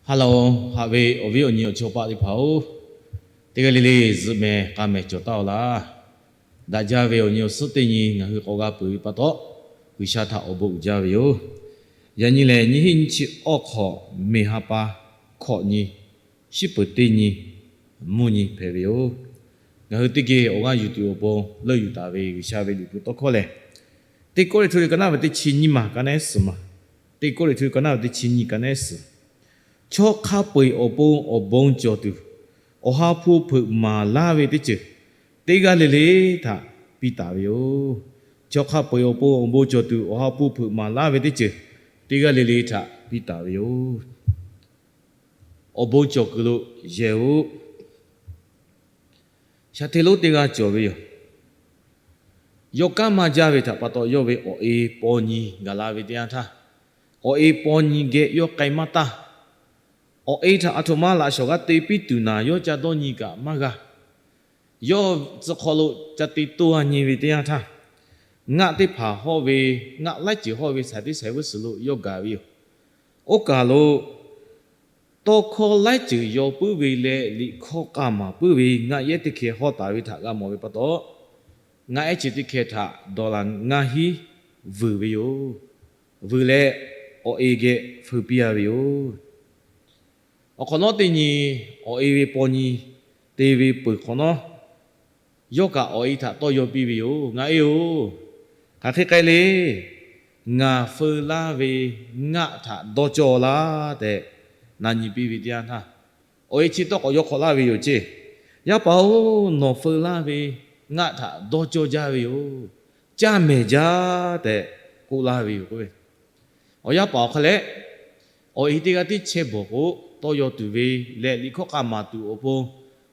Hello, haꞈ ve awˬ viˉ awˬ nyi awˬ chawˇ paˆ teˇ hpaˍ-oˬ, teˇ g'aˇ le le zuhꞈ mehˍ k'a mehˍ cawˬ taˉ-aw laˇ. Daꞈ jaˇ ve awˬ nyi awˬ suhˉ teˇ nyi ngaˬ hui k'awꞈ g'a peuˬ ve pa taw, G'uiˬsha htaꞈ awˬ bon uiˍ jaˇ ve yoˬ. Yaꞈ nyi lehˬ, nyiˇ hinˉ nyiˇ chi awˇ hk'awꞈ, meˬ ha pa hkawꞈ nyi, shiˉ peuˍ teˇ nyi, mvuhˇ nyi hpehꞈ ve yoˬ. Ngaˬ hui teˇ geh awˬ g'aˇ yuˬ tuˬ awˬ pon leuˆ yuˬ taˍ ve G'uiˬsha ve Liꞈ hpu tawˇ hkawˇ lehˬ, Teˇ Kawˇrenˍhtuˆ ka naˉ ve teˇ chi nyiˇ maˬ ka naˉ suhˍ maˬ, Teˇ Kawˇrenˍhtuˆ ka naˉ ve teˇ chi nyiˇ ka naˉ suhˍ. Chaw hk'a peu-eˬ awˬ pon awˬ bon cawˬ tuˬ, Awˬ ha hpu hpeuꞈ maˍ laˇ ve teˇ ceuˬ, teˇ g'aˇ le le htaꞈ piˇ taˍ ve yoˬ. Chaw hk'a peu-eˬ awˬ pon awˬ bon cawˬ tuˬ, Awˬ ha hpu hpeuꞈ maˍ laˇ ve teˇ ceuˬ, teˇ g'aˇ le le htaꞈ piˇ taˍ ve yoˬ. Awˬ bon cawˬ kuiˬ lo yehˇ-oˆ. Shaˍ hteˇ lonˉ teˇ g'aˇ cawˬ ve yoˬ. Yawˇ kanˉ maˇ jaˇ ve htaꞈ pa taw, yawˇ ve awˬ e paw nyi gaˬ la ve teˇ yanˇ htaˇ, awˬ e paw nyi geh yawˇ k'ai maˇ taˇ. Awˬ e htaꞈ aˬ htoꞈ ma laꞈ shawˍ g'a te piˇ tuˬ naˍ, yawˇ ca dawˇ nyi kaꞈ maˇ g'a. Yawˇ tcuh hk'aw lo ca te toˇ a nyi ve teˇ yanˇ htaˇ, ngaˆ teˇ hpaˍ hawˇ ve, ngaˆ laiˉ ceuˬ hawˇ ve shaiˍ teˇ shaiˍ vuiˇ suhˍ lo yawˇ gaˬ ve yoˬ. Oˇ kaˬ lo tawˇ hkawˇ laiˉ ceuˬ yaw puiˉ ve leh liꞈ hkawˇ k'a maˍ puiˉ ve ngaˆ yehˉ teˇ hkeh hawˇ taˍ ve htaꞈ g'a mawˬ ve pa taw, ngaˆ yehˉ chi teˇ hkeh htaꞈ dollar ngaˇ hinˉ vuiˬ ve yoˬ. Vuiˬ leh awˬ e geh feu piˇ a ve yoˬ. Awˬ hk'awꞈ nawˉ teˇ nyi awˬ e ve paw nyi te ve peuˬ hk'awꞈ nawˉ, yawˇ kaꞈ awˬ e htaꞈ tawˇ yaw piˇ ve yoˬ. Ngaˬ e-oˬ, hk'aˬ hk'e k'ai le. Ngaˬ feu laˇ ve ngaˆ htaꞈ dawˇ cawˇ laˇ tehꞈ na nyi piˇ ve teˇ yanˇ htaˇ, awˬ e chi tawˇ k'awꞈ yaw hk'awꞈ laˇ ve yoˬ ceˇ. Yaˇ paˍ-oˬ, nawˬ feu laˇ ve ngaˆ htaꞈ dawˇ cawˇ jaˇ ve yoˬ. Caˇ mehˍ jaˇ tehꞈ k'oˆ laˇ ve yoˬ k'oˆ ve. Awˬ yaˇ paˍ awˬ hk'a leh, awˬ e teˇ g'aˇ tiˉ chehˇ bawˬ k'o, tawˇ yaw tuˬ ve leh liꞈ hkawˇ k'a maˍ tuˬ awˬ pon,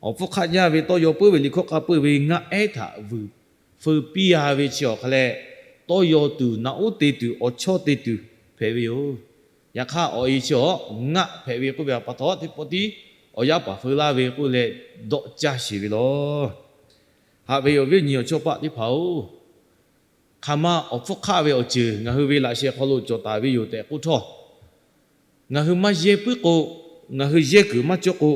awˬ hpfuhˇ hk'aˆ jaˇ ve tawˇ yaw puiˉ ve liꞈ hkawˇ k'a puiˉ ve ngaˆ ehˉ htaꞈ vuiˬ feu piˇ a ve chi awˬ hk'a leh, tawˇ yaw tuˬ naꞈ uˉ te tuˬ awˬ chawˇ te tuˬ hpehꞈ ve yoˬ. Yaꞈ hk'aˇ, awˬ e chi awˬ ngaˆ hpehꞈ ve k'oˆ ve pa taw, teˇ pawˆ tiˉ awˬ yaˇ paˍ feu laˇ ve k'oˆ leh dawˆ caˇ sheˍ ve lawˬ. Haꞈ ve awˬ viˉ awˬ nyi awˬ chawˇ paˆ teˇ hpaˍ-oˬ, hk'aˬ ma awˬ hpfuhˇ hk'aˆ ve awˬ ceuˬ ngaˬ hui ve laꞈ sheh hk'aw lo cawˬ taˍ ve yoˬ tehꞈ k'oˆ htawˇ, ngaˬ hui maˇ yehˇ puiˉ k'o, ngaˬ hui yehˇ kuiˬ maˇ cawˇ k'o,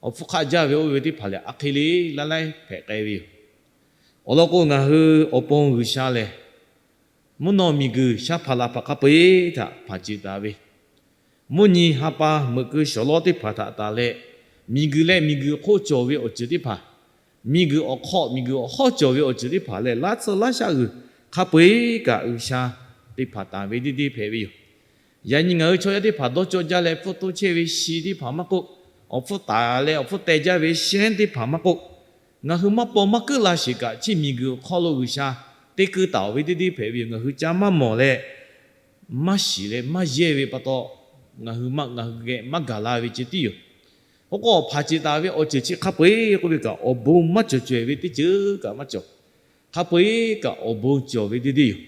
awˬ hpfuhˇ hk'aˆ jaˇ ve oˇ ve teˇ hpaˍ lehˬ, a hk'e le laˇ laiˉ hpehꞈ k'ai ve yoˬ. Awˬ lawn k'o, ngaˬ hui awˬ pon G'uiˬsha lehˬ, mvuhˇ naw miˬguiˬ shaˉ hpaˍ laˬ hpaˍ hk'a peu-eˬ htaꞈ hpanˍ ceˬ taˍ ve, mvuhˇ nyi ha pa meuꞈ keu shawˍ lawˇ teˇ hpaˍ htaꞈ tanˬ leh, miˬguiˬ leh miˬguiˬ hk'oˆ cawˬ ve awˬ ceuˬ teˇ hpaˍ, miˬguiˬ awˬ hk'aw miˬguiˬ awˬ hawˉ cawˬ ve awˬ ceuˬ teˇ hpaˍ lehˬ, laˇ tsuhˇ laˇ shaˆ g'uiˬ hk'a peu-eˬ kaꞈ G'uiˬsha teˇ hpaˍ tanˬ ve deˇ deˇ hpehꞈ ve yoˬ. Yaꞈ nyi ngaˬ hui chaw yaˇ teˇ hpaˍ dawˇ cawˇ jaˇ leh hpfuhˇ toˇ chehˇ ve shi teˇ hpaˍ maˇ k'oˆ, awˬ hpfuhˇ taˍ leh awˬ hpfuhˇ teh jaˇ ve shehnˉ teˇ hpaˍ maˇ k'oˆ, ngaˬ hui maˇ paw maˇ keuˆ la sheˍ kaꞈ, chi miˬguiˬ awˬ hk'aw lo G'uiˬsha te keu taˍ-oˬ ve deˇ deˇ hpehꞈ ve yoˬ. Ngaˬ hui ca maˇ mawˬ leh, maˇ shiˍ leh maˇ yehˇ ve pa taw, ngaˬ hui maˇ ngaˬ hui geh maˇ gaˬ la ve ceh tiˉ yoˬ. Oˇ k'o, hpanˍ ceˬ taˍ ve awˬ ceuˬ chi hk'a peu-eˬ k'oˆ ve kaꞈ, awˬ bon maˇ cawˬ cawehˬ ve teˇ ceuˬ kaꞈ maˇ cawˬ. Hk'a peu-eˬ kaꞈ awˬ bon cawˬ ve deˇ deˇ yoˬ.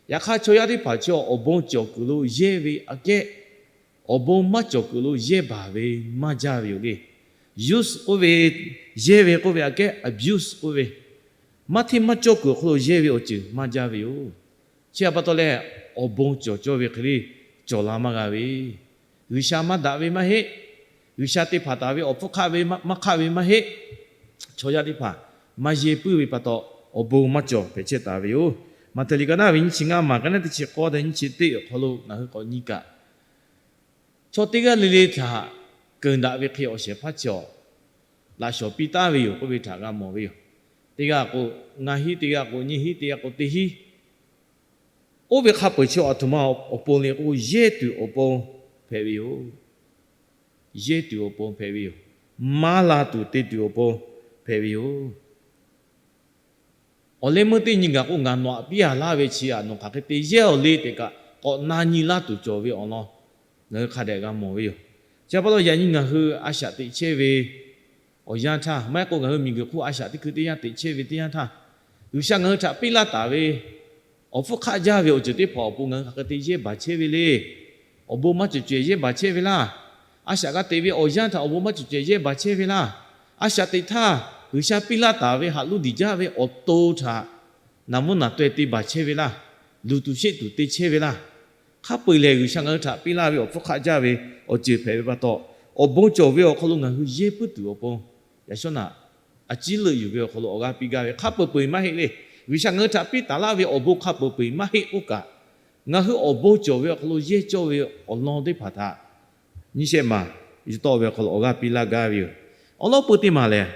Yaꞈ hk'aˇ, chaw yaˇ teˇ hpaˍ chi awˬ bon cawˬ kuiˬ lo yehˇ ve aꞈ kehˉ, awˬ bon maˇ cawˬ kuiˬ lo yehˇ baˬ ve maˇ jaˇ ve yoˬ le. Use k'oˆ ve, yehˇ ve k'oˆ ve aꞈ kehˉ, abuse k'oˆ ve, maˇ hteˇ maˇ cawˇ kuiˬ awˬ hk'aw lo yehˇ ve awˬ ceuˬ maˇ jaˇ ve yoˬ. Chi htaꞈ pa taw leh, awˬ bon cawˬ cawˇ ve hk'e le cawˬ la maˇ g'a ve, G'uiˬsha maˇ daꞈ ve maˇ heˆ. G'uiˬsha te hpanˍ taˍ ve awˬ hpfuhˇ hk'aˆ ve maˇ hk'aˆ ve maˇ heˆ. Chaw yaˇ teˇ hpaˍ maˇ yehˇ puiˉ ve pa taw, awˬ bon maˇ cawˬ hpehꞈ chehˇ taˍ ve yoˬ. Maꞈhtehˍ liꞈ ka naˉ ve nyiˇ chi ngaˇ maˬ ka naˉ teˇ chi k'awˇ tehꞈ nyiˇ chi teˇ awˬ hk'aw lo ngaˬ hui k'awꞈ nyi kaꞈ, chaw teˇ g'aˇ le le htaꞈ keunˍ daꞈ ve hk'e awˬ shehˍ hpaˇ chi awˬ laꞈ shawˍ piˇ taˉ ve yoˬ k'oˆ ve htaꞈ g'a mawˬ ve yoˬ. Teˇ g'aˇ k'o ngaˇ hinˉ, teˇ g'aˇ k'o nyiˇ hinˉ, teˇ g'aˇ k'o teˇ hinˉ. Oˇ ve hk'a peu-eˬ chi aˬ htoꞈ ma awˬ pon le k'o, yehˇ tuˬ awˬ pon hpehꞈ ve yoˬ. Yehˇ tuˬ awˬ pon hpehꞈ ve yoˬ. Maˇ la tuˬ te tuˬ awˬ pon hpehꞈ ve yoˬ. Awˬ leh meuˇ teˇ nyi gaˬ k'o, ngaˬ nawˬ aꞈ piˇ a laˇ ve chi aꞈ nawˬ hk'aˬ hk'e te yehˇ-oˬ le tehꞈ kaꞈ, k'awꞈ na nyi laˇ tuˬ cawˬ ve awˬ lawn ngaˬ hui hk'a dehꞈ g'a mawˬ ve yoˬ. Chi pa taw, yaꞈ nyi ngaˬ hui a shaꞈ teꞈ chehˇ ve awˬ yanˇ htaˇ, maˇ heˆ k'o ngaˬ hui miˬguiˬ hk'oˆ a shaꞈ teˇ hkui teˇ yanˇ teꞈ chehˇ ve teˇ yanˇ htaˇ, G'uiˬsha ngaˬ hui htaꞈ piˇ laˇ taˍ ve awˬ hpfuhˇ hk'aˆ jaˇ ve awˬ ceuˬ teˇ hpaˍ awˬ pon ngaˬ hui hk'aˬ hk'e te yehˇ baˬ chehˇ ve le. Awˬ bon maˇ cawˬ cawehˬ yehˇ baˬ chehˇ ve laˇ. A shaꞈ g'a teꞈ ve awˬ yanˇ htaꞈ awˬ bon maˇ cawˬ cawehˬ yehˇ baˬ chehˇ ve laˇ. A shaꞈ teꞈ htaˇ G'uiˬsha piˇ laˇ taˍ ve haꞈ luˇ diˬ jaˇ ve awˬ to htaꞈ naˍ mvuhˇ naˍ taweh te baˬ chehˇ ve laˇ. Luˬ tuˬ sheˆ tuˬ te chehˇ ve laˇ. Hk'a peu-eˬ lehˬ, G'uiˬsha ngaˬ hui htaꞈ piˇ laˇ ve awˬ hpfuhˇ hk'aˆ jaˇ ve awˬ ceuˬ hpehꞈ ve pa taw, awˬ bon cawˬ ve awˬ hk'aw lo ngaˬ hui yehˇ puiˉ tuˬ awˬ pon, yaꞈ shawˉ naꞈ a ciˉ leuˆ yuˬ ve awˬ hk'aw lo awˬ g'aˇ piˇ gaˇ ve hk'a peu-eˬ peu-eˬ maˇ heˆ le. G'uiˬsha ngaˬ hui htaꞈ piˇ taˍ laˇ ve awˬ bon hk'a peu-eˬ peu-eˬ maˇ heˆ k'oˆ kaꞈ, ngaˬ hui awˬ bon cawˬ ve awˬ hk'aw lo yehˇ cawˇ ve awˬ lawn teˇ hpaˍ htaꞈ nyiˇ shehˆ maˬ yuˬ tawˆ ve awˬ hk'aw lo awˬ g'aˇ piˇ laˇ gaˇ ve yoˬ. Awˬ lawn pui teˇ maˬ lehˬ,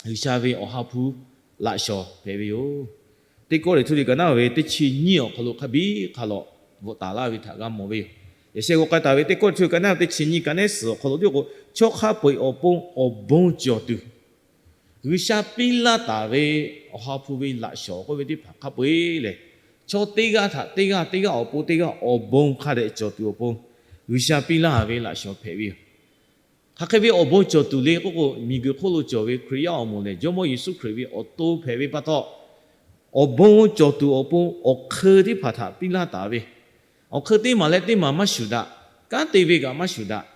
G'uiˬsha ve Awˬ ha hpu laꞈ shawˍ hpehꞈ ve yoˬ. Teˇ Kawˇrenˍhtuˆ liꞈ ka naˉ ve teˇ chi nyiˇ awˬ hk'aw lo hk'a biˇ hk'a lawꞈ bvuhꞈ taˍ laˇ ve htaꞈ g'a mawˬ ve yoˬ. Yaꞈ sheh g'aw k'ai taˍ ve Teˇ Kawˇrenˍhtuˆ ka naˉ ve teˇ chi nyiˇ ka nehˉ suhˍ awˬ hk'aw lo tiˉ k'o, chaw hk'a peu-eˬ awˬ pon awˬ bon cawˬ tuˬ, G'uiˬsha piˇ laˇ taˍ ve Awˬ ha hpu ve laꞈ shawˍ k'oˆ ve teˇ hpaˍ hk'a peu-eˬ lehˬ, chaw teˇ g'aˇ htaꞈ teˇ g'aˇ, teˇ g'aˇ awˬ pon teˇ g'aˇ awˬ bon hk'a dehꞈ cawˬ tuˬ awˬ pon, G'uiˬsha piˇ laˇ ve laꞈ shawˍ hpehꞈ ve yoˬ. Hk'aˬ hk'e ve awˬ bon cawˬ tuˬ le k'oˆ k'o, miˬguiˬ hk'oˆ lo cawˬ ve Hkriꞈ yaˇ awˬ moˍ lehˬ, Jawˇmawˇ Yeˍsuˆ Hkriꞈ ve awˬ to hpehꞈ ve pa taw, awˬ bon cawˬ tuˬ awˬ pon awˬ hk'eun teˇ hpaˍ htaꞈ piˇ laˇ taˍ ve, awˬ hk'eun teˇ maˬ leh teˇ maˬ maˇ shuˍ daꞈ, kanˉ te ve kaꞈ maˇ shuˍ daꞈ,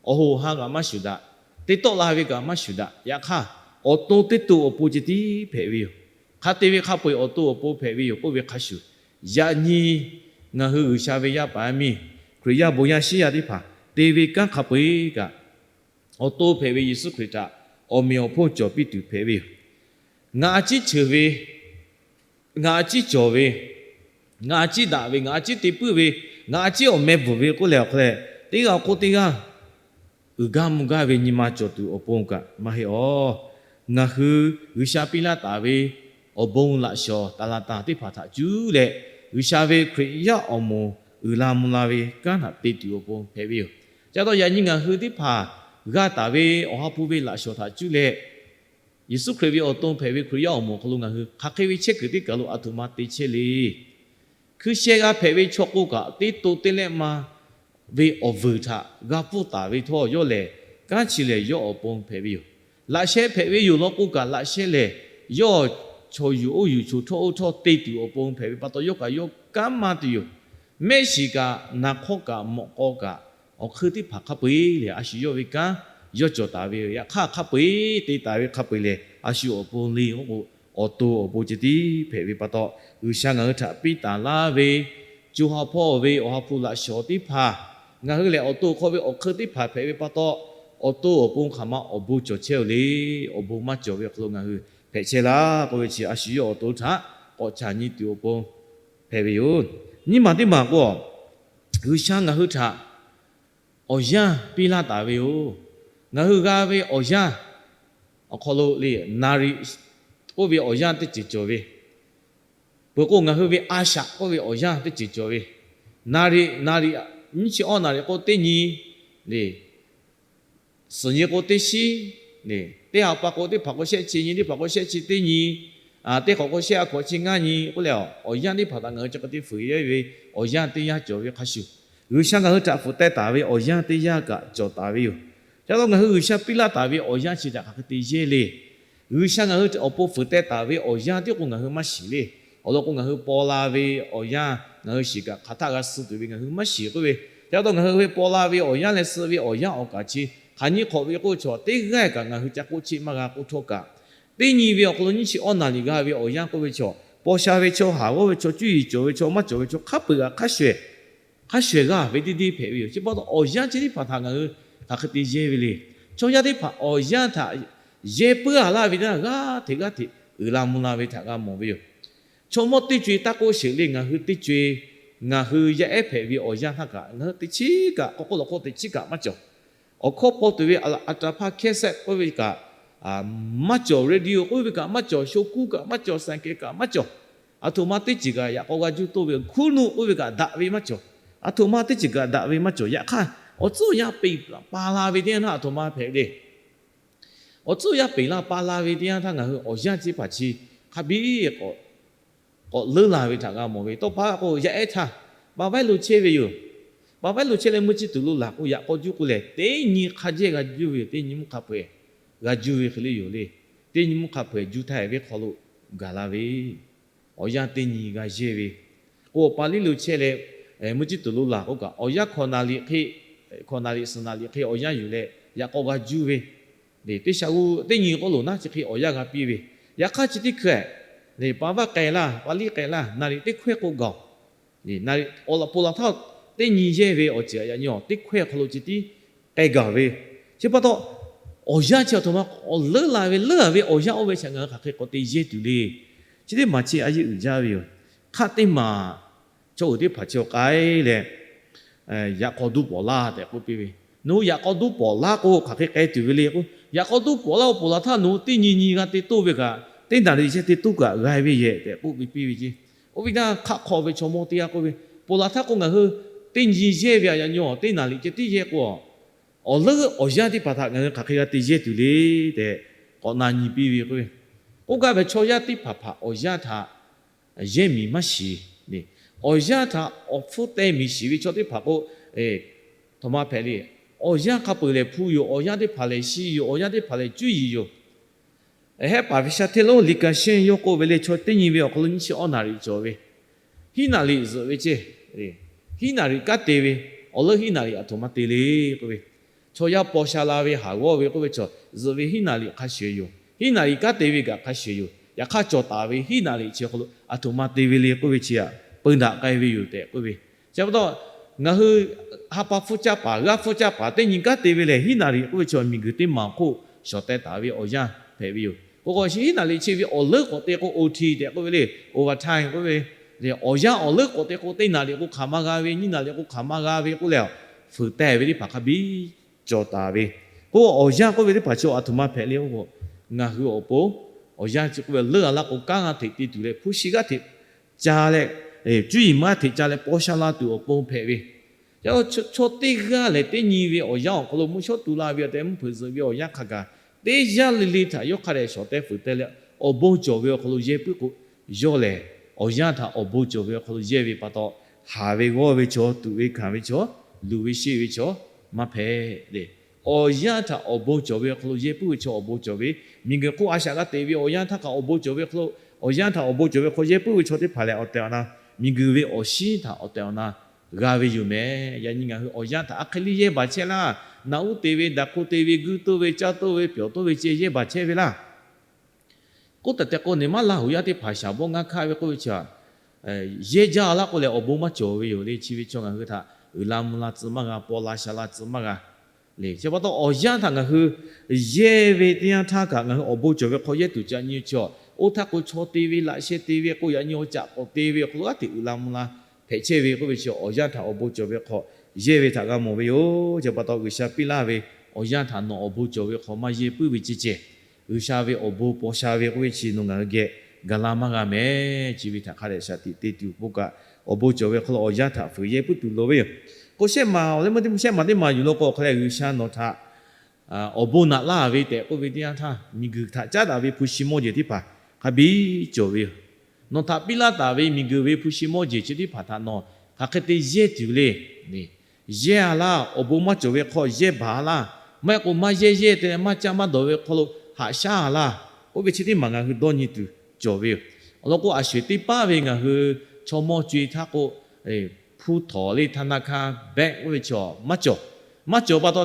awˬ hoꞈ awˬ ha kaꞈ maˇ shuˍ daꞈ, te tawˆ la ve kaꞈ maˇ shuˍ daꞈ. Yaꞈ hk'aˇ, awˬ to teˇ to awˬ pon ceh tiˉ hpehꞈ ve yoˬ. Hk'a te ve hk'a peu-eˬ awˬ to awˬ pon hpehꞈ ve yoˬ k'oˆ ve hk'a shuˍ, yaꞈ nyi ngaˬ hui G'uiˬsha ve yaˇ paˍ yaˇ miˇ, Hkriꞈ yaˇ bon yaˇ shiˉ yaˇ teˇ hpaˍ te ve kanˉ hk'a peu-eˬ kaꞈ, awˬ to hpehꞈ ve Yeˍsuˆ Hkriꞈ htaꞈ awˬ meꞈ awˬ hponˇ cawˬ piˇ tuˬ hpehꞈ ve yoˬ. Ngaˬ a ciˉ ceuˬ ve, ngaˬ a ciˉ cawˬ ve, ngaˬ a ciˉ daꞈ ve, ngaˬ a ciˉ te puiˉ ve, ngaˬ a ciˉ awˬ meh bvuhˬ ve k'oˆ leh awˬ hk'aw leh, teˇ g'aˇ awˬ hk'oˆ teˇ g'aˇ uiˍ gaˇ mvuh gaˇ ve nyi ma cawˬ tuˬ awˬ pon kaꞈ maˇ heˆ awˬ. Ngaˬ hui G'uiˬsha piˇ laˇ taˍ ve awˬ bon laꞈ shawˍ taˍ laˍ taˍ teˇ hpaˍ htaꞈ cuˇ leh, G'uiˬsha ve Hkriꞈ yaˇ awˬ moˍ uiˍ la mvuh la ve kanˉ htaꞈ te tuˬ awˬ pon hpehꞈ ve yoˬ. Ca taw yaꞈ nyi ngaˬ hui teˇ hpaˍ g'a taˍ ve Awˬ ha hpu ve laꞈ shawˍ htaꞈ cuˇ leh, Yeˍsuˆ Hkriꞈ ve awˬ to hpehꞈ ve Hkriꞈ yaˇ awˬ moˍ awˬ hk'aw lo ngaˬ hui hk'aˬ hk'e ve chehˇ kuiˬ teˇ kaˬ lo aˬ htoꞈ ma te chehˇ le. Hkui sheh g'a hpehꞈ ve chaw k'oˆ kaꞈ, teˇ to teˇ lehˆ ma ve awˬ vuiˬ htaꞈ g'a pfuhˇ taˍ ve htawˇ, yawˇ lehˬ kanˉ chi lehˬ yawˇ awˬ pon hpehꞈ ve yoˬ. Laꞈ sheh hpehꞈ ve yoˬ law k'oˆ kaꞈ, laꞈ sheh lehˬ yawˇ chaw yuˬ oˇ yuˬ, choˬ htawˇ oˇ htawˇ te tuˬ awˬ pon hpehꞈ ve pa taw, yawˇ kaꞈ yawˇ kanˉ maˇ tuˬ yoˬ. Mehˆ shiˍ kaꞈ, naˍ hk'awˇ kaꞈ, mawꞈ k'aw kaꞈ, awˬ hk'eun teˇ hpaˍ hk'a peu-eˬ lehˬ, a shu yawˇ ve kanˉ yawˇ cawˬ taˍ ve yoˬ. Yaꞈ hk'aˇ, hk'a peu-eˬ te taˍ ve hk'a peu-eˬ lehˬ, a shu awˬ pon le k'oˆ k'o, awˬ to awˬ pon ceh tiˉ hpehꞈ ve pa taw, G'uiˬsha ngaˬ hui htaꞈ piˇ taˍ laˇ ve co ha hpawˇ ve Awˬ ha hpu laꞈ shawˍ teˇ hpaˍ, ngaˬ hui lehˬ awˬ to hk'aw ve awˬ hk'eun teˇ hpaˍ hpehꞈ ve pa taw, awˬ to awˬ pon hk'aˬ ma awˬ bon cawˬ chehˇ-oˬ le. Awˬ bon maˇ cawˬ ve awˬ hk'aw lo ngaˬ hui hpehꞈ chehˇ laˇ k'oˆ ve chi, a shu yawˇ awˬ to htaꞈ k'awꞈ caˍ nyi tuˬ awˬ pon hpehꞈ ve yoˬ. Nyiˇ maˬ teˇ maˬ k'o, G'uiˬsha ngaˬ hui htaꞈ awˬ yanˇ piˇ laˇ taˍ ve yoˬ. Ngaˬ hui g'a ve awˬ yanˇ awˬ hk'aw lo le, naˍriˍ k'oˆ ve awˬ yanˇ teˇ ceuˬ cawˬ ve, peuˬ k'o ngaˬ hui ve a shaꞈ k'oˆ ve awˬ yanˇ teˇ ceuˬ cawˬ ve, naˍriˍ, naˍriˍ, nyiˇ chi awˇ naˍriˍ k'o teˇ nyi le, suhˍ nyi k'o teˇ shiˉ le, teˇ ha pa k'o teˇ hpaˍ k'o shehˆ chi nyi, teˇ hpaˍ k'o shehˆ chi teˇ nyi, teˇ hk'awꞈ k'o shehˆ a hkawꞈ chi ngaˇ nyi k'oˆ leh, awˬ yanˇ teˇ hpaˍ htaꞈ ngaˬ hui chi hk'e te fuiˍ ve awˬ yanˇ teˇ yanˇ cawˬ ve hk'a shuˍ, G'uiˬsha ngaˬ hui htaꞈ fuiˍ teh taˍ ve awˬ yanˇ teˇ yanˇ kaꞈ cawˬ taˍ ve yoˬ. Ca taw ngaˬ hui G'uiˬsha piˇ laˇ taˍ ve awˬ yanˇ chi htaꞈ hk'aˬ hk'e te yehˇ le. G'uiˬsha ngaˬ hui awˬ pon fuiˍ teh taˍ ve awˬ yanˇ tiˉ k'o ngaˬ hui maˇ shiˍ le. Awˬ lawn k'o, ngaˬ hui paw la ve awˬ yanˇ, ngaˬ hui shiˍ kaꞈ hk'aˬ htaˆ g'a suh tuˬ ve ngaˬ hui maˇ shiˍ k'oˆ ve, ca taw ngaˬ hui ve paw la ve awˬ yanˇ leh suh ve awˬ yanˇ awˬ kaˍ chi hk'aˬ nyi hk'awꞈ ve k'oˆ ve chaw teˇ g'aˇ kaꞈ ngaˬ hui ca k'oˆ cheˆ maˇ g'a k'oˆ htawˇ kaꞈ, teˇ nyi ve awˬ hk'aw lo nyiˇ chi awˇ naˍriˍ g'a ve awˬ yanˇ k'oˆ ve chaw, paw sha ve chaw, haˍ g'awˇ ve chaw, cuˇ yiˍ cawˬ ve chaw, maˇ cawˬ ve chaw hk'a peu-eˬ kaꞈ hk'a shuˍ hk'a shuˍ g'a ve teˇ deˇ hpehꞈ ve yoˬ. Chi pa taw awˬ yanˇ chi teˇ hpaˍ htaꞈ ngaˬ hui hk'aˬ hk'e te yehˇ ve le. Chaw yaˇ teˇ hpaˍ awˬ yanˇ htaꞈ yehˇ puiˉ a laˇ ve teˇ yanˇ g'aˇ hteꞈ g'aˇ hteꞈ uiˍ la mvuh la ve htaꞈ g'a mawˬ ve yoˬ. Chaw mawˇ teˇ co-e taˇ k'oˆ sheˍ le, ngaˬ hui teˇ co-e, ngaˬ hui yaˇ ehˉ hpehꞈ ve awˬ yanˇ htaˇ kaꞈ ngaˬ hui teꞈ chiˉ kaꞈ, k'awꞈ k'oˆ lawˬ k'o teꞈ chiˉ kaꞈ maˇ cawˬ. Awˬ hkawˇ paw tuˬ ve aꞈ taˍ hpaˇ hkehˇ sehˆ k'oˆ ve kaꞈ maˇ cawˬ, radio k'oˆ ve kaꞈ maˇ cawˬ, sho kuˇ kaꞈ maˇ cawˬ, saˍ kehˬ kaꞈ maˇ cawˬ. Aˬ htoꞈ ma teˇ ceuˬ kaꞈ yaꞈ k'aw g'a juˇ toˇ ve, hkunˉ nuˆ k'oˆ ve kaꞈ daꞈ ve maˇ cawˬ. Aˬ htoꞈ ma teˇ ceuˬ kaꞈ daꞈ ve maˇ cawˬ. Yaꞈ hk'aˇ, awˬ tcuhˉ awˬ yanˇ peꞈ pa la ve teˇ yanˇ htaˇ aˬ htoꞈ ma hpehꞈ le. Awˬ tcuhˉ awˬ yanˇ peꞈ la pa la ve teˇ yanˇ htaˇ ngaˬ hui awˬ yanˇ chi teˇ hpaˍ chi hk'a biˇ k'awꞈ leuˉ la ve htaꞈ g'a mawˬ ve. Tawˇ pa k'o, yaˇ ehˉ htaˇ, pa vaiˉ lo chehˇ ve yoˬ. Pa vaiˉ lo chehˇ leh mui chi tuˬ lo laˬ k'o, yaꞈ k'aw juˇ k'o lehˬ, teˇ nyi hk'a jehˇ g'a juˇ ve yoˬ. Teˇ nyi mvuhˇ hk'a peu-eˬ g'a juˇ ve hk'e le yoˬ le. Teˇ nyi mvuhˇ hk'a peu-eˬ juˇ htaˇ ve hk'aw lo gaˬ la ve awˬ yanˇ teˇ nyi g'a yehˇ ve. K'o, awˬ pa liˇ lo chehˇ leh mui chi tuˬ lo laˬ k'o kaꞈ, awˬ yanˇ hkawꞈ naˍriˍ hk'e, hkawꞈ naˍriˍ suhˍ naˍriˍ hk'e awˬ yanˇ yuˬ leh yaꞈ k'aw g'a juˇ ve. Teˇ sha g'uˇ teˇ nyi k'oˆ loˬ naˉ chi hk'e awˬ yanˇ g'a piˇ ve. Yaꞈ hk'aˇ chi teˇ hkui-eh, pa vaˇ k'ai laˇ, pa liˇ k'ai laˇ, naˍriˍ teˇ hkawehˇ k'o gaˬ-oˬ. Awˬ laꞈ po laˬ htaˇ teˇ nyi yehˇ ve awˬ ceuˬ yaꞈ nyi awˬ teˇ hkawehˇ awˬ hk'aw lo ceh tiˉ k'ai gaˬ ve. Chi pa taw, awˬ yanˇ chi aˬ htoꞈ ma k'awꞈ leuˉ la ve, leuˉ la ve awˬ yanˇ oˇ ve chi ngaˬ hui hk'aˬ hk'e k'awꞈ te yehˇ tuˬ le. Chi teˇ maˬ chi a yeˇ uiˍ jaˇ ve yoˬ. Hk'aˆ teˇ maˬ chaw uiˍ teˇ hpaˍ chi awˬ k'ai leh, yaꞈ k'aw duˇ pawˍ laˇ tehꞈ k'oˆ piˇ ve. Nawˬ hui yaꞈ k'aw duˇ pawˍ laˇ k'o, hk'aˬ hk'e k'ai tuˬ ve le k'o, yaꞈ k'aw duˇ pawˍ laˇ k'o, pawˍ laˬ htaˇ nawˬ hui teˇ nyi nyi g'a te toˇ ve kaꞈ, teˇ naˍ riˍ chehˇ te toˇ kaꞈ g'a ve yehˬ tehꞈ k'oˆ piˇ ve ceˇ. Oˇ ve htaˇ hk'aˆ hk'aw ve chaw mawˇ teˇ g'aˇ k'oˆ ve, Pawˍ laˬ htaˇ k'o ngaˬ hui teˇ nyi yehˇ ve aꞈ yaꞈ nyi awˬ teˇ naˍ riˍ ceh tiˉ yehˇ k'o, awˬ leuˉ awˬ yanˇ teˇ hpaˍ htaꞈ ngaˬ hui hk'aˬ hk'e g'a te yehˇ tuˬ le tehꞈ k'awꞈ na nyi piˇ ve k'oˆ ve. K'oˆ gaˇ ve chaw yaˇ teˇ hpaˍ hpaˍ awˬ yanˇ htaꞈ yehˇ miˬ maˇ shiˍ. Awˬ yanˇ htaꞈ awˬ hpfuhˇ teh miˬ shiˍ ve chaw teˇ hpaˍ k'o, htoꞈ ma hpehꞈ le. Awˬ yanˇ hk'a peuˬ lehˬ hpu yoˬ, awˬ yanˇ teˇ hpaˍ lehˬ shi yoˬ, awˬ yanˇ teˇ hpaˍ lehˬ cuˇ yiˍ yoˬ. Hehˉ paˍ ve sha hteˇ lonˉ Liꞈ kaˍ shehˇ yawˇ k'oˆ ve le, chaw teˇ nyi ve awˬ hk'aw lo nyiˇ chi awˇ naˍ riˍ cawˬ ve, hiˉ naˍ riˍ zuhꞈ ve ceˇ. Hiˉ naˍ riˍ kanˉ te ve, awˬ leuˉ hiˉ naˍ riˍ aˬ htoꞈ ma te le k'oˆ ve, chaw yaˇ paw sha la ve haˍ g'awˇ ve k'oˆ ve chaw zuhꞈ ve hiˉ naˍ riˍ hk'a shuˍ yoˬ. Hiˉ naˍ riˍ kanˉ te ve kaꞈ hk'a shuˍ yoˬ. Yaꞈ hk'aˇ cawˬ taˍ ve hiˉ naˍ riˍ chi awˬ hk'aw lo aˬ htoꞈ ma te ve le k'oˆ ve chi aꞈ peu daꞈ k'ai ve yoˬ tehꞈ k'oˆ ve. Chi pa taw, ngaˬ hui ha pa hpfuhˇ caˇ paˍ, g'aˇ hpfuhˇ caˇ paˍ teˇ nyi kanˉ te ve lehˬ, hiˉ naˍ riˍ k'oˆ ve chaw miˬ guiˬ teˇ maˬ awˬ hk'oˆ shawˍ teh taˍ ve awˬ yanˇ hpehꞈ ve yoˬ. K'o k'o, hiˉ naˍ riˍ chi ve awˬ leuˉ k'awꞈ te k'o, O T tehꞈ k'oˆ ve le, overtime k'oˆ ve, awˬ yanˇ awˬ leuˉ k'awꞈ te k'o, teˇ naˍ riˍ k'o hk'aˬ ma g'a ve, nyiˇ naˍ riˍ k'o hk'aˬ ma g'a ve k'oˆ leh, fuiˍ teh ve teˇ hpaˍ hk'a biˇ cawˬ taˍ ve. K'o, awˬ yanˇ k'oˆ ve teˇ hpaˍ chi aˬ htoꞈ ma hpehꞈ le k'o, ngaˬ hui awˬ pon awˬ yanˇ chi k'oˆ ve leuˉ a laˇ k'o, kanˉ g'aˇ hteꞈ te tuˬ leh hpu shi g'aˇ hteꞈ ca leh, cuˇ yiˍ maˇ hteꞈ ca leh paw sha la tuˬ awˬ pon hpehꞈ ve. Yaꞈ hk'aˇ, chaw teˇ g'aˇ lehˬ teˇ nyi ve awˬ yanˇ awˬ hk'aw lo mvuhˇ shawˉ tu la ve awˬ tehꞈ mvuhˇ hpeuꞈ zuhꞈ ve awˬ yanˇ hk'a gaˬ, teˇ yanˇ le le htaꞈ yawˇ hk'a dehꞈ shawˍ teh fuiˍ teh leh awˬ bon cawˬ ve awˬ hk'aw lo yehˇ puiˉ k'o, yawˇ lehˬ awˬ yanˇ htaꞈ awˬ bon cawˬ ve awˬ hk'aw lo yehˇ ve pa taw, haˍ ve g'awˇ ve chaw, tuꞈ ve hkanˍ ve chaw, luˬ ve sheˆ ve chaw maˇ hpehꞈ le. Awˬ yanˇ htaꞈ awˬ bon cawˬ ve awˬ hk'aw lo yehˇ puiˉ ve chaw awˬ bon cawˬ ve, miˬ guiˬ hk'oˆ a shaꞈ g'a te ve awˬ yanˇ htaˇ kaꞈ awˬ bon cawˬ ve awˬ hk'aw lo, awˬ yanˇ htaꞈ awˬ bon cawˬ ve hk'aw yehˇ puiˉ ve chaw teˇ hpaˍ lehˬ, awˬ tehˬ awˬ na miˬ guiˬ ve awˬ shinˉ htaꞈ awˬ tehˬ awˬ na g'a ve yoˬ mehˍ. Yaꞈ nyi ngaˬ hui awˬ yanˇ htaꞈ a hk'e le yehˇ baˬ chehˇ laˇ. Naꞈ uˉ te ve, daꞈ hk'o te ve, guiˇ toˇ ve, caˇ toˇ ve, pyawˬ toˇ ve ceh yehˇ baˬ chehˇ ve laˇ. K'oˆ tehꞈ tehꞈ k'o, neˬ maˉ Laˇ huˍ yaˇ teˇ hpaˍ shaˍ bawˆ ngaˇ hkaˆ ve k'oˆ ve chi, yehˇ jaˇ laˇ k'oˆ leh awˬ bon maˇ cawˬ ve yoˬ le. Chi ve chaw ngaˬ hui htaꞈ uiˍ la mvuh la tcuh maˇ g'a, paw la sha la tcuh maˇ g'a le. Chi pa taw awˬ yanˇ htaꞈ ngaˬ hui yehˇ ve teˇ yanˇ htaˇ kaꞈ ngaˬ hui awˬ bon cawˬ ve hk'aw yehˇ tuˬ ca nyi chi awˬ, oˇ htaˇ k'o chaw te ve laꞈ sheh te ve k'o yaꞈ nyi awˬ caꞈ k'awꞈ te ve awˬ hk'aw lo g'aˇ hteꞈ uiˍ la mvuh la hpehꞈ chehˇ ve k'oˆ ve chi awˬ yanˇ htaꞈ awˬ bon cawˬ ve hk'aw yehˇ ve htaꞈ g'a mawˬ ve yoˬ. Chi pa taw G'uiˬsha piˇ laˇ ve awˬ yanˇ htaꞈ nawˬ awˬ bon cawˬ ve hk'aw maˇ yehˇ puiˉ ve ceh ceh, G'uiˬsha ve awˬ bon paw sha ve k'oˆ ve chi nawˬ ngaˬ hui geh gaˬ la maˇ g'a mehˍ. Chi ve htaꞈ hk'a dehꞈ shaˍ tiꞈ te tuˬ k'o kaꞈ, awˬ bon cawˬ ve hk'aw lo awˬ yanˇ htaꞈ fuiˍ yehˇ puiˉ tuˬ loˍ ve yoˬ. K'o shehˆ maˬ awˬ leh meuˇ teˇ shehˆ maˬ teˇ maˬ yuˬ lo k'o hk'a leh G'uiˬsha nawˬ htaꞈ awˬ bon naꞈ laˇ ve tehꞈ k'oˆ ve teˇ yanˇ htaˇ, miˬguiˬ htaꞈ caˉ daꞈ ve hpu shi mawˇ jeˬ teˇ hpaˍ hk'a biˇ cawˬ ve yoˬ. Nawˬ htaꞈ piˇ laˇ taˍ ve miˬguiˬ ve hpu shi mawˇ jeˬ chi teˇ hpaˍ htaꞈ nawˬ hk'aˬ hk'e te yehˇ tuˬ le. Yehˇ a laˇ, awˬ bon maˇ cawˬ ve hk'aw yehˇ baˬ a laˇ, maˇ heˆ k'o maˇ yehˇ yehˇ te leh maˇ caˇ maˇ dawˬ ve hk'aw lo haꞈ shaˉ a laˇ, oˇ ve chi teˇ maˬ ngaˬ hui dawˇ nyi tuˬ cawˬ ve yoˬ. Awˬ lawn k'o, a sho-eˬ teˇ paˉ ve ngaˬ hui chaw mawˇ co-e htaˇ k'o, hpu htawˍ le, ธนาคาร bank oˇ ve chaw maˇ cawˬ. Maˇ cawˬ pa taw,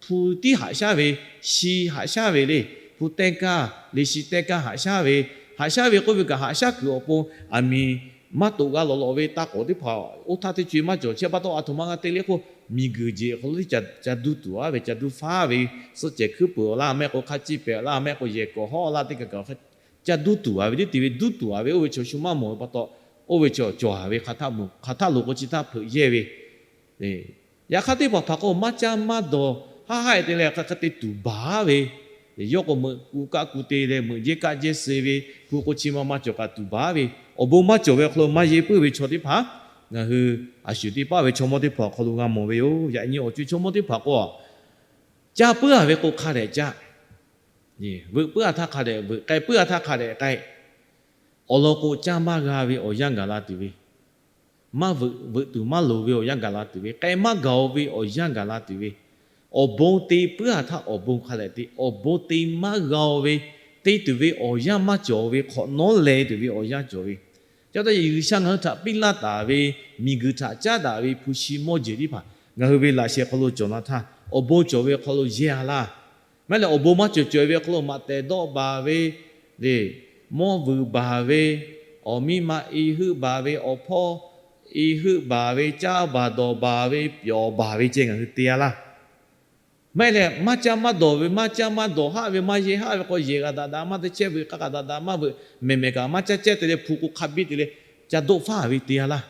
hpu tiˉ haꞈ shaˉ ve, shi haꞈ shaˉ ve le, hpu tehˇ kaˇ le, shi tehˇ kaˇ haꞈ shaˉ ve, haꞈ shaˉ ve k'oˆ ve kaꞈ haꞈ shaˉ kuiˬ awˬ pon aˬ miˍ maˇ toꞈ g'a lawꞈ lawꞈ ve taˇ k'awꞈ teˇ hpaˍ oˇ htaˇ teˇ co-e maˇ cawˬ. Chi pa taw aˬ htoꞈ ma g'a te le k'o, miˬguiˬ jeˬ hk'aw lo teˇ ca duˇ tuˬ a ve, ca duˇ faˉ ve, suhˆ cehˬ hkuiˉ peuˬ a laˇ, maˇ heˆ k'o hk'a ciˇ pehˍ a laˇ, maˇ heˆ k'o yehˬ kawꞈ hawˉ a laˇ, teˇ kaˬ kaꞈ ca duˇ tuˬ a ve teˇ te ve duˇ tuˬ a ve oˇ ve chaw shu maˇ mawˬ ve pa taw, oˇ ve chaw cawˬ a ve hk'aˬ htaˇ loˍ k'o chi htaˇ hpeuꞈ yehˇ ve. Yaꞈ hk'aˇ teˇ hpaˍ hpaˍ k'o maˇ caˇ maˇ dawˬ haˆ haˆ-e te leh hk'aˬ hk'e te tuˬ baˬ ve, yawˇ k'o meuꞈ ku kaˆ ku te leh meuꞈ jehˇ kaˆ jehˇ suh ve, hpu k'o chi ma ma cawˬ kaꞈ tuˬ baˬ ve, awˬ bon maˇ cawˬ ve awˬ hk'aw lo maˇ yehˇ puiˉ ve chaw teˇ hpaˍ ngaˬ hui a sho-eˬ teˇ paˉ ve chaw mawˇ teˇ hpaˍ awˬ hk'aw lo g'a mawˬ ve yoˬ. Yaꞈ nyi awˬ co-e chaw mawˇ teˇ hpaˍ k'o, caˇ puiˉ a ve k'o hk'a dehꞈ caˇ, veuꞈ puiˉ a htaˇ hk'a dehꞈ veuꞈ, k'ai puiˉ a htaˇ hk'a dehꞈ k'ai. Awˬ lawn k'o, caˇ maˇ g'a ve awˬ yanˇ gaˬ la tuˬ ve, maˇ veuꞈ, veuꞈ tuˬ maˇ loˍ ve awˬ yanˇ gaˬ la tuˬ ve, k'ai maˇ gaˬ-o ve awˬ yanˇ gaˬ la tuˬ ve, awˬ bon te puiˉ a htaˇ awˬ bon hk'a dehꞈ te, awˬ bon te maˇ g'a-o ve, te tuˬ ve awˬ yanˇ maˇ cawˬ ve hk'awꞈ nawˉ leh tuˬ ve awˬ yanˇ cawˬ ve. Ca taw G'uiˬsha ngaˬ hui htaꞈ piˇ laˇ taˍ ve, miˬguiˬ htaꞈ caˉ daꞈ ve hpu shi mawˇ jeˬ teˇ hpaˍ ngaˬ hui ve laꞈ sheh hk'aw lo cawˬ la htaˇ, awˬ bon cawˬ ve hk'aw lo yehˇ a laˇ. Maˇ heˆ leh awˬ bon maˇ cawˬ cawˬ ve hk'aw lo maꞈ tehˬ dawˆ baˬ ve, le, mawˇ vuiˬ baˬ ve, awˬ miˇ ma i heuˆ baˬ ve, awˬ hpawˇ iˍ heuˆ baˬ ve, caˇ baˬ dawˬ baˬ ve, pyawˬ baˬ ve ceh ngaˬ hui te a laˇ. Maˇ heˆ leh, maˇ caˇ maˇ dawˬ ve, maˇ caˇ maˇ dawˬ haˆ ve, maˇ yehˇ haˆ ve k'o, yehˬ g'a daꞈ daꞈ maˇ te chehˇ veuꞈ, hk'a kaꞈ daꞈ daꞈ maˇ veuꞈ, mehˬ mehˬ kaꞈ maˇ caˇ cehˇ te leh hpu k'o hk'a biˇ te leh, ca doˆ faˉ ve te a laˇ.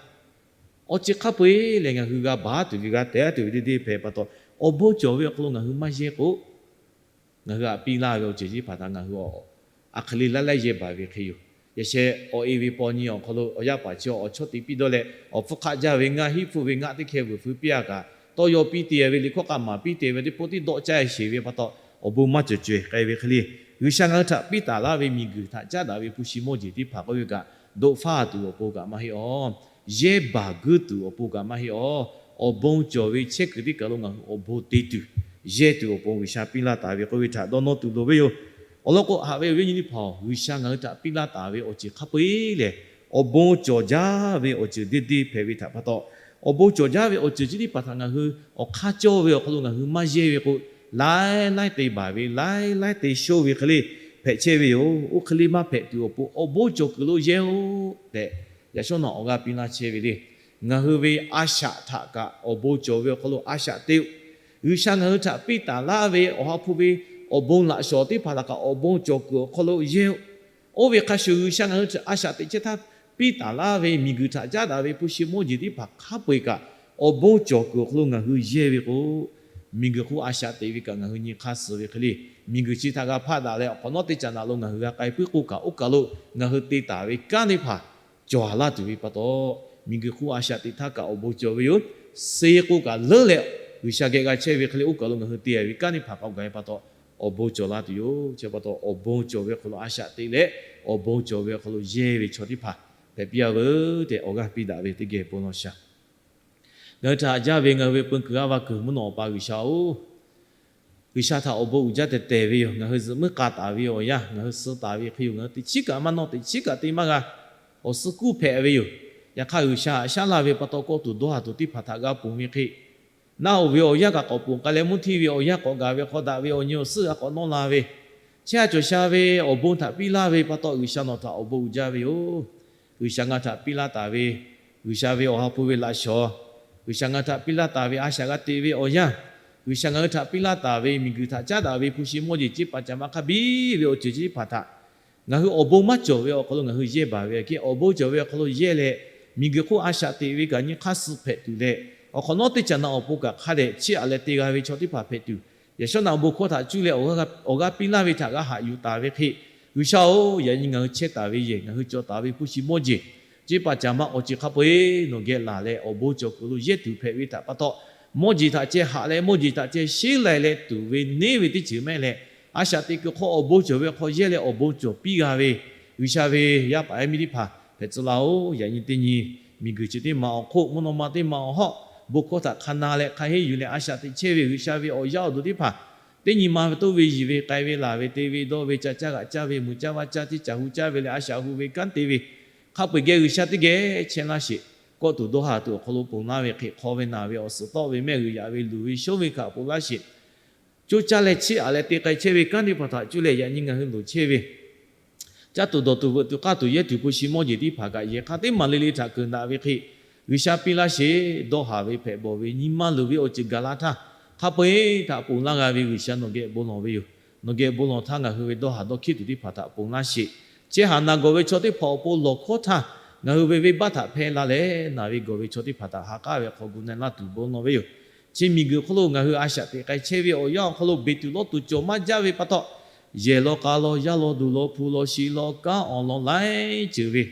Awˬ ceuˬ hk'a peu-eˬ lehˬ, ngaˬ hui g'a baˬ tuˬ ve g'a te tuˬ ve deˇ deˇ hpehꞈ pa taw, awˬ bon cawˬ ve awˬ hk'aw lo ngaˬ hui maˇ yehˇ k'o, ngaˬ hui htaꞈ piˇ laˇ ve awˬ ceuˬ chi teˇ hpaˍ htaꞈ ngaˬ hui a, a hk'e le laiˉ laiˉ yehˇ baˬ ve hk'e yoˬ. Yaꞈ sheh awˬ e ve paw nyi awˬ hk'aw lo awˬ yaˇ paˍ chi awˬ chawˇ te piˇ dawˇ leh, awˬ hpfuhˇ hk'aˆ jaˇ ve ngaˆ, hiˉ hpfuhˇ ve ngaˆ teˇ hkeh vuiˬ fui piˇ a kaꞈ, tawˇ yaw piˇ te ve, liꞈ hkawˇ k'aꞈ maˍ piˇ te ve teˇ pawˆ tiˉ dawˆ caˇ sheˍ ve pa taw, awˬ bon maˇ cawˬ cawehˬ k'ai ve hk'e le, G'uiˬsha ngaˬ hui htaꞈ piˇ taˍ laˇ ve miˬguiˬ htaꞈ caˉ daꞈ ve hpu shi mawˇ jeˬ teˇ hpaˍ k'oˆ ve kaꞈ, doˆ faˉ tuˬ awˬ pon kaꞈ maˇ heˆ awˬ, yehˇ baˬ guiˇ tuˬ awˬ pon kaꞈ maˇ heˆ awˬ, awˬ bon cawˬ ve chehˇ kuiˬ teˇ kaˬ lo ngaˬ hui awˬ bon te tuˬ, yehˇ tuˬ awˬ pon G'uiˬsha piˇ laˇ taˍ ve k'oˆ ve htaꞈ dawˇ nawˇ tuˬ loˍ ve yoˬ. Awˬ lawn k'o, haꞈ ve awˬ viˉ awˬ nyi teˇ hpaˍ-oˬ, G'uiˬsha ngaˬ hui htaꞈ piˇ laˇ taˍ ve awˬ ceuˬ hk'a peu-eˬ lehˬ, awˬ bon cawˬ jaˇ ve awˬ ceuˬ deˇ deˇ hpehꞈ ve htaꞈ pa taw, awˬ bon cawˬ jaˇ ve awˬ ceuˬ chi teˇ hpaˍ htaꞈ ngaˬ hui awˬ hk'aˇ cawˇ ve awˬ hk'aw lo ngaˬ hui maˇ yehˇ ve k'o, laiˉ laiˉ te baˬ ve, laiˉ laiˉ te shoˇ ve hk'e le hpehꞈ chehˇ ve yoˬ. Oˇ hk'e le maˇ hpehꞈ tuˬ awˬ pon awˬ bon cawˬ kuiˬ lo yehˇ-oˆ tehꞈ, yaꞈ shawˉ naꞈ awˬ g'aˇ piˇ laˇ chehˇ ve le. Ngaˬ hui ve a shaꞈ htaꞈ kaꞈ awˬ bon cawˬ ve awˬ hk'aw lo a shaꞈ te-oˆ. G'uiˬsha ngaˬ hui htaꞈ piˇ taˍ laˇ ve Awˬ ha hpu ve awˬ bon laꞈ shawˍ teˇ hpaˍ htaꞈ kaꞈ awˬ bon cawˬ kuiˬ awˬ hk'aw lo yehˇ-oˆ. Oˇ ve hk'a shuˍ, G'uiˬsha ngaˬ hui htaꞈ a shaꞈ teꞈ chehˇ htaˇ, piˇ taˍ laˇ ve miˬguiˬ htaꞈ caˉ daꞈ ve hpu shi mawˇ jeˬ teˇ hpaˍ hk'a peu-eˬ kaꞈ, awˬ bon cawˬ kuiˬ awˬ hk'aw lo ngaˬ hui yehˇ ve k'o, miˬguiˬ hk'oˆ a shaꞈ teꞈ ve kaꞈ ngaˬ hui nyi hk'aˇ suh ve hk'e le, miˬguiˬ chi htaꞈ g'a hpaˆ daꞈ leh awˬ hk'awꞈ nawˉ teˇ caꞈ naꞈ lo ngaˬ hui g'a k'ai puiˉ k'oˆ kaꞈ, oˇ kaˬ lo ngaˬ hui te taˍ ve kanˉ teˇ hpaˍ cawˬ laˇ tuˬ ve pa taw, miˬguiˬ hk'oˆ a shaꞈ teꞈ htaˇ kaꞈ awˬ bon cawˬ ve yoˬ. Suh k'oˆ kaꞈ leuˉ leh G'uiˬsha geh g'a chehˇ ve hk'e le, oˇ kaˬ lo ngaˬ hui te ve kanˉ teˇ hpaˍ k'awꞈ gaˬ ve pa taw, awˬ bon cawˬ laˇ tuˬ yoˬ. Chi pa taw, awˬ bon cawˬ ve awˬ hk'aw lo a shaꞈ teꞈ leh, awˬ bon cawˬ ve awˬ hk'aw lo yehˇ ve chaw teˇ hpaˍ hpehꞈ piˇ a veuˬ tehꞈ, awˬ g'aˇ piˇ daꞈ ve teˇ geh bon lawˬ shaˍ. Ngaˬ hui htaꞈ haꞈ jaˇ ve ngaˬ hui ve peu kuiˬ g'aˇ va kuiˬ mvuhˇ naw awˬ pa G'uiˬsha-oˬ, G'uiˬsha htaꞈ awˬ bon uiˍ jaˇ tehˬ tehˬ ve yoˬ. Ngaˬ hui zuhꞈ muiˉ k'a taˍ ve awˬ yanˇ, ngaˬ hui suh taˍ ve hk'e yoˬ. Ngaˬ hui teꞈ chiˉ kaꞈ maˇ nawˇ, teꞈ chiˉ kaꞈ te maˇ g'a, awˬ suh kuˇ hpehꞈ ve yoˬ. Yaꞈ hk'aˇ, G'uiˬsha haꞈ shaˉ laˇ ve pa taw, kawˆ tuˬ dawˇ haˍ tuˬ teˇ hpaˍ htaꞈ g'a ponˬ ve hk'e, naˆ hoꞈ ve awˬ yanˇ kaꞈ k'awꞈ ponˬ k'ai leh, mvuhˇ htiˇ ve awˬ yanˇ k'awꞈ gaˬ ve hk'aw daꞈ ve awˬ nyi awˬ suhˉ g'a k'awꞈ nawˇ la ve, chehˇ a cawˬ sha ve awˬ bon htaꞈ piˇ laˇ ve pa taw, G'uiˬsha nawˬ htaꞈ awˬ bon uiˍ jaˇ ve yoˬ. G'uiˬsha ngaˬ htaꞈ piˇ laˇ taˍ ve, G'uiˬsha ve Awˬ ha hpu ve laꞈ shawˍ, G'uiˬsha ngaˬ htaꞈ piˇ laˇ taˍ ve a shaꞈ g'a te ve awˬ yanˇ, G'uiˬsha ngaˬ hui htaꞈ piˇ laˇ taˍ ve miˬguiˬ htaꞈ caˉ daꞈ ve hpu shi mawˇ jeˬ ceˇ paˍ caˍ ma hk'a biˇ ve awˬ ceuˬ chi teˇ hpaˍ htaꞈ ngaˬ hui awˬ bon maˇ cawˬ ve awˬ hk'aw lo ngaˬ hui yehˇ baˬ ve aꞈ kehˉ, awˬ bon cawˬ ve awˬ hk'aw lo yehˇ leh, miˬguiˬ hk'oˆ a shaꞈ teꞈ ve kaꞈ nyi hk'aˇ suh hpehꞈ tuˬ leh, awˬ hk'awꞈ nawˉ teˇ caꞈ naꞈ awˬ pon kaꞈ hk'a dehꞈ chiˇ aꞈ leh te g'a ve chaw teˇ hpaˍ hpehꞈ tuˬ, yaꞈ shawˉ naꞈ bon hkawˇ htaꞈ cuˇ leh awˬ g'aˇ piˇ laˇ ve htaꞈ g'a haꞈ yuˬ taˍ ve hk'e, G'uiˬsha-oˬ, yaꞈ nyi ngaˬ hui chehˇ taˍ ve yehˬ, ngaˬ hui cawˬ taˍ ve hpu shi mawˇ jeˬ, ceˇ paˍ caˍ ma awˬ ceuˬ hk'a peu-eˬ nawˬ geh laˬ leh awˬ bon cawˬ kuiˬ lo yehˇ tuˬ hpehꞈ ve htaꞈ pa taw, mawˇ jeˬ htaꞈ ceh haꞈ leh mawˇ jeˬ htaꞈ ceh sheˉ lai leh tuˬ ve neˉ ve teˇ ceuˬ mehˆ leh, a shaꞈ teꞈ kuiˬ hk'aw awˬ bon cawˬ ve hk'aw yehˇ leh awˬ bon cawˬ piˇ g'a ve, G'uiˬsha ve yaˇ paˍ yaˇ miˇ teˇ hpaˍ hpehꞈ tcuh laˇ-oˬ. Yaꞈ nyi teˇ nyi miˬguiˬ chi teˇ maˬ awˬ hk'oˆ, mvuhˇ naw ma teˇ maˬ awˬ hawˉ, bon hkawˇ htaꞈ hk'a na leh hk'a henˇ yuˬ leh a shaꞈ teꞈ chehˇ ve G'uiˬsha ve awˬ yaˇ awˬ duˬ teˇ hpaˍ, teˇ nyi ma ve toˇ ve yiˬ ve k'ai ve laˬ ve te ve dawˇ ve ca caˇ g'aꞈ caˇ ve mui caˇ vaˇ caˇ teˇ caˬ hu caˇ ve leh a shaꞈ hu ve kanˉ te ve, hk'a peu-eˬ geh G'uiˬsha teˇ geh chehˇ laˇ sheˍ. Kawˆ tuˬ dawˇ haˍ tuˬ awˬ hk'aw lo ponˬ laˇ ve hk'e, hk'aw ve naˬ ve awˬ suhˍ tawˆ ve mehˆ g'uiˬ yaꞈ ve luˬ ve shonˉ ve hkaꞈ ponˬ laˇ sheˍ. Coˇ caˇ leh chiˇ aꞈ leh te k'ai chehˇ ve kanˉ teˇ hpaˍ htaꞈ cuˇ leh yaꞈ nyi ngaˬ hui loˍ chehˇ ve, caˇ tuˬ dawˬ tuˬ veuꞈ tuˬ k'aˇ tuˬ yehˇ tuˬ hpu shi mawˇ jeˬ teˇ hpaˍ kaꞈ yehˬ hk'a teˇ maˬ le le htaꞈ keunˍ daꞈ ve hk'e, G'uiˬsha piˇ laˇ sheˍ. Dawˇ haˍ ve hpehꞈ bawˬ ve nyi ma luˬ ve awˬ ceuˬ gaˬ la htaˇ, hk'a peu-eˬ htaꞈ ponˬ laˇ g'a ve G'uiˬsha nawˬ geh bon lawˬ ve yoˬ. Nawˬ geh bon lawˬ htaˇ ngaˬ hui ve dawˇ haˍ dawˇ hkiˉ tuˬ teˇ hpaˍ htaꞈ ponˬ laˇ sheˍ. Chehˇ haˍ naˬ gawˬ ve chaw teˇ hpaˍ awˬ pon lawˬ hkawˉ htaˇ, ngaˬ hui ve venˇbaˆ htaꞈ hpehˇ la leh naˬ ve gawˬ ve chaw teˇ hpaˍ htaꞈ ha k'aˉ ve hk'aw gu na laˇ tuˬ bon lawˬ ve yoˬ. Chi miˬguiˬ hk'oˆ lo ngaˬ hui a shaꞈ teꞈ k'ai chehˇ ve awˬ yanˇ awˬ hk'aw lo beˬ tuˬ lawˇ tuˬ cawˬ maˇ jaˇ ve pa taw, yehˬ law k'a law, yaˇ law duˬ law, hpu law shi law, kanˉ awˬ lawn laiˉ ceuˬ ve,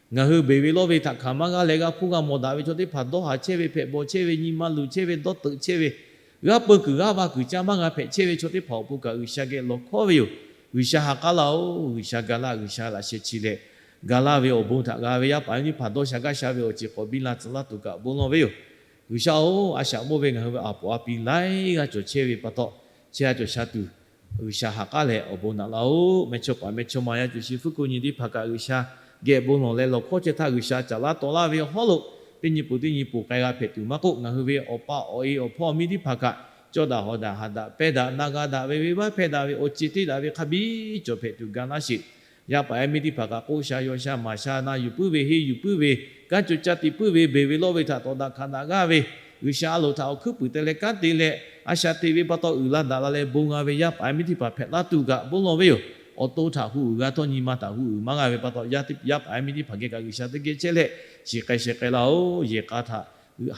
ngaˬ hui beˬ ve lawˇ ve htaꞈ hkanˍ maˇ g'a leh g'a hpuˇ g'a mawˬ daꞈ ve chaw teˇ hpaˍ dawˇ haˍ chehˇ ve, hpehꞈ bawˬ chehˇ ve, nyi ma luˬ chehˇ ve, dawˇ teuꞈ chehˇ ve, g'aˇ peu kuiˬ g'aˇ va kuiˬ caˇ maˇ g'a hpehꞈ chehˇ ve chaw teˇ hpaˍ awˬ pon kaꞈ G'uiˬsha geh lawˬ hkawˉ ve yoˬ. G'uiˬsha ha k'aˉ laˇ-oˬ. G'uiˬsha ga laˇ. G'uiˬsha laꞈ sheh chi leh ga laˇ ve awˬ bon htaꞈ g'a ve yaˇ paˍ yaˇ miˇ teˇ hpaˍ dawˇ sha gaˇ sha ve awˬ ceuˬ k'awꞈ biˇ la tcuh laˇ tuˬ kaꞈ bon lawˬ ve yoˬ. G'uiˬsha-oˬ, a shaꞈ mawˇ ve ngaˬ hui ve a poˍ a pi laiˉ g'aˇ cawˬ chehˇ ve pa taw, chehˇ a cawˬ sha tuˬ, G'uiˬsha ha k'aˉ leh awˬ bon naꞈ laˇ-oˬ. Mehˇchawˇpaˍ mehˇchawˇma yaˇ co shi fuˉ ko nyi teˇ hpaˍ kaꞈ G'uiˬsha geh bon lawˬ leh lawˬ hkawˇ chehˇ htaˇ, G'uiˬsha caˍ laˇ taw laˇ ve awˬ hawˉ lo teˇ nyi peuˬ teˇ nyi poˬ k'ai g'a hpehꞈ tuˬ maˇ k'oˆ, ngaˬ hui ve awˬ pa awˬ e awˬ hpawˇ miˇ teˇ hpaˍ kaꞈ cawˇ daꞈ hawˍ daꞈ haꞈ daꞈ pehˇ daꞈ na g'a daꞈ ve, venˇbaˆ hpehˇ daꞈ ve, awˬ ceuˬ teˇ daꞈ ve hk'a biˇ cawˬ hpehꞈ tuˬ ga laˇ sheˍ. Yaˇ paˍ yaˇ miˇ teˇ hpaˍ kaꞈ k'oˆ sha yaw sha maˍ sha na yuˬ puiˉ ve, henˇ yuˬ puiˉ ve, kanˉ co caˇ te puiˉ ve beˬ ve lawˇ ve htaꞈ tawˍ daꞈ hkanˍ daꞈ g'aˇ ve, G'uiˬsha a loˍ htaꞈ awˬ hkuiˉ puiˍ te leh kanˉ te leh, a shaꞈ teꞈ ve pa taw uiˍ la daꞈ la leh bon g'a ve yaˇ paˍ yaˇ miˇ teˇ hpaˍ hpehꞈ laˇ tuˬ kaꞈ bon lawˬ ve yoˬ. Awˬ to htaꞈ hu uiˍ g'a htawˇ nyi ma htaꞈ hu uiˍ maˇ g'a ve pa taw, yaˇ paˍ yaˇ miˇ teˇ hpaˍ geh kaꞈ G'uiˬsha teˇ geh chehˇ leh, shiˍ k'ai sheh k'ai laˇ-oˬ. Yehˬ k'a htaꞈ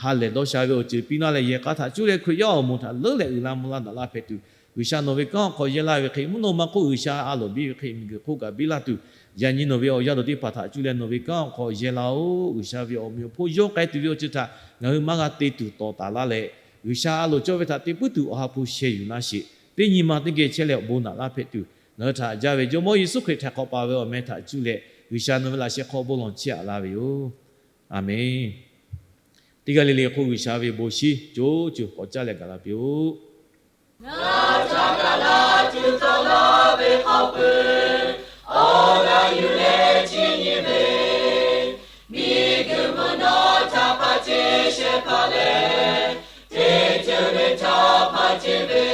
ha lehˬ dawˇ sha ve awˬ ceuˬ piˇ laˇ leh, yehˬ k'a htaꞈ cuˇ leh Hkriꞈ yaˇ awˬ moˍ htaꞈ leuˉ leh uiˍ la mvuh la daꞈ la hpehꞈ tuˬ, G'uiˬsha nawˬ ve kanˉ awˬ hk'aw yehˇ laˇ ve hk'e, mvuhˇ naw ma hk'oˆ G'uiˬsha a loˍ biˇ ve hk'e, miˬguiˬ hk'oˆ kaꞈ biˇ laˇ tuˬ, yaꞈ nyi nawˬ ve awˬ yaˇ daw teˇ hpaˍ htaꞈ cuˇ leh nawˬ ve kanˉ awˬ hk'aw yehˇ laˇ-oˬ. G'uiˬsha ve awˬ meꞈ awˬ hponˇ yawˇ k'ai tuˬ ve awˬ ceuˬ htaꞈ ngaˬ hui maˇ g'a te tuˬ tawˍ taˍ laˇ leh, G'uiˬsha a loˍ cawˇ ve htaꞈ te puiˉ tuˬ Awˬ ha hpu sheh yuˬ laˇ sheˍ. Teˇ nyi ma teˇ geh chehˇ leh awˬ bon naꞈ laˇ hpehꞈ tuˬ, ngaˬ hui htaꞈ jaˇ ve Jawˇmawˇ Yeˍsuˆ Hkriꞈ htaiˍ hk'awꞈ paˍ ve awˬ meh htaꞈ cuˇ leh, G'uiˬsha nawˬ ve laꞈ sheh hk'aw bon lawˬ chehˇ aꞈ laˇ ve yoˬ. A menˬ. Teˇ g'aˇ le le k'o, G'uiˬsha ve bon shinˉ co co k'awꞈ caˇ leh gaˬ la piˇ-oˆ. Ngaˬ htaꞈ gaˬ la tuˬ tawˆ la ve hk'a peu-eˬ, awˬ g'aˇ yuˬ leh chi nyi ve, miˬguiˬ mvuhˇ naw htaꞈ hpaˇ ceˇ shehˍ hpaˇ leh, teˇ ceuˬ le htaꞈ hpaˇ ceˇ ve,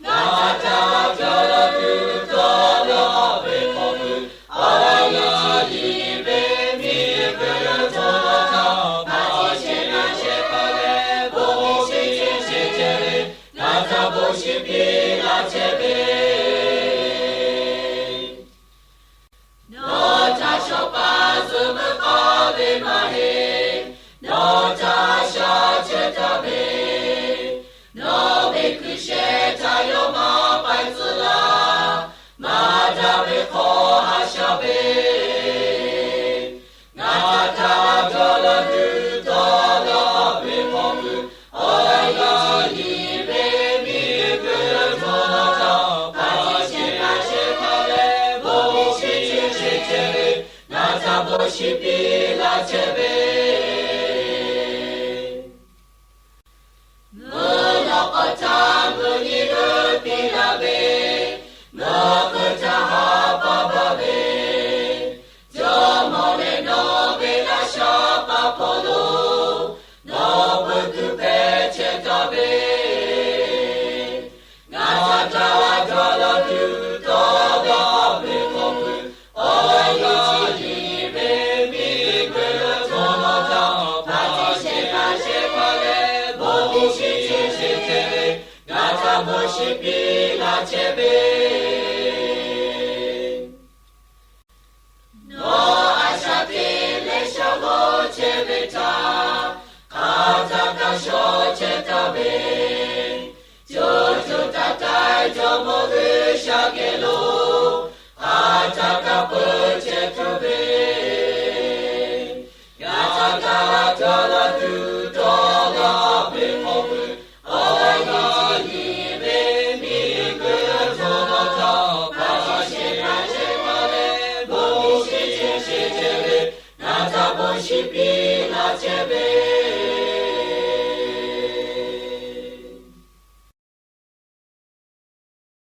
ngaˬ htaꞈ gaˬ la tuˬ tawˆ la ve hk'a peu-eˬ, awˬ g'aˇ yuˬ ve, miˬguiˬ mvuhˇ naw htaꞈ hpaˇ ceˇ shehˍ hpaˇ leh, bon shinˉ ceˇ ve, ngaˬ htaꞈ bon shinˉ piˇ laˇ chehˇ ve, nawˬ htaꞈ shawˍ paˇ zuhꞈ meuˇ k'aˇ ve maˇ heˆ. Nawˬ htaꞈ shaˉ chehˇ taˍ ve, nawˬ ve hkui sheh htaꞈ yawˇ maˇ k'ai tcuh laˇ. Maˇ daꞈ ve hk'aw haꞈ shaˉ ve, ngaˬ htaꞈ gaˬ la tuˬ tawˆ la ve hk'a peu-eˬ, awˬ g'aˇ yuˬ ve, miˬguiˬ mvuhˇ naw htaꞈ hpaˇ ceˇ shehˍ hpaˇ leh, bon shinˉ ceˇ ve, ngaˬ htaꞈ bon shinˉ piˇ laˇ chehˇ ve, mvuhˇ naw k'awꞈ htaˇ mvuhˇ nyi g'euˆ piˇ laˇ ve, mvuhˇ hk'aw htaˇ ha pa baˬ ve, Jawˇmawˇ leh nawˬ ve laꞈ shaˉ pa hpawˇ lo, nawˬ pui kuiˬ hpehꞈ chehˇ taˍ ve, ngaˬ htaꞈ gaˬ la tuˬ tawˆ la ve hk'a peu-eˬ, awˬ g'aˇ yuˬ ve, miˬguiˬ mvuhˇ naw htaꞈ hpaˇ ceˇ shehˍ hpaˇ leh, bon shinˉ ceˇ ve, ngaˬ htaꞈ bon shinˉ piˇ laˇ chehˇ ve, nawˬ a shaꞈ teꞈ leh shaˉ g'awˇ chehˇ ve htaꞈ hk'aˬ htaˆ kaꞈ shaw chehˇ taˍ ve, co co taiˍ taiˍ Jawˇmawˇ G'uiˬsha geh lo hk'aˬ htaˆ kaꞈ peuˬ chehˇ tuˬ ve, ngaˬ htaꞈ gaˬ la tuˬ tawˆ la ve hk'a peu-eˬ, awˬ g'aˇ yuˬ ve, miˬguiˬ mvuhˇ naw htaꞈ hpaˇ ceˇ shehˍ hpaˇ leh, bon shinˉ ceˇ ve, ngaˬ htaꞈ bon shinˉ piˇ laˇ chehˇ ve